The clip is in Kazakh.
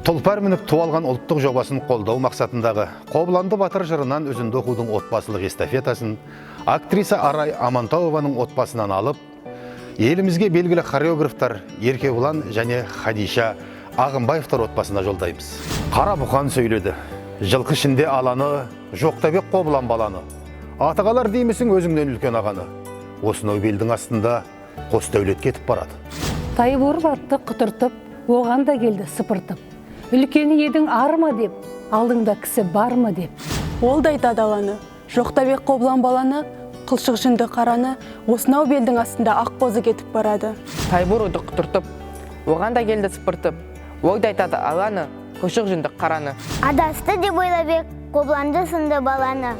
Тұлпар мініп ту алған ұлттық жобасын қолдау мақсатындағы Қобыланды батыр жырынан үзінді оқудың отбасылық эстафетасын актриса Арай Амантауованың отбасынан алып, елімізге белгілі хореографтар Еркебұлан және Хадиша Ағымбаевтар отбасына жолдаймыз. Қара бұқан сөйледі. Жылқы ішінде аланы, жоқтабек Қобылан баланы. Аты қалар деймісің өзіңнен үлкен ағаны. Осынау белдің астында қос дәулет кетіп барады. Тайбурыл атты құтыртып, оған да келді сыпыртып. Үлкені едің арма деп, алдыңда кісі бар ма деп. Ол да айтады аланы, жоқтабек Қобылан баланы, қылшық жүнді қараны, осынау белдің астында ақ қозы кетіп барады. Тайбурылды құтыртып, оған да келді сыпыртып. Ол да айтады аланы, қылшық жүнді қараны. Адасты деп ойлап ек Қобыланды сынды баланы.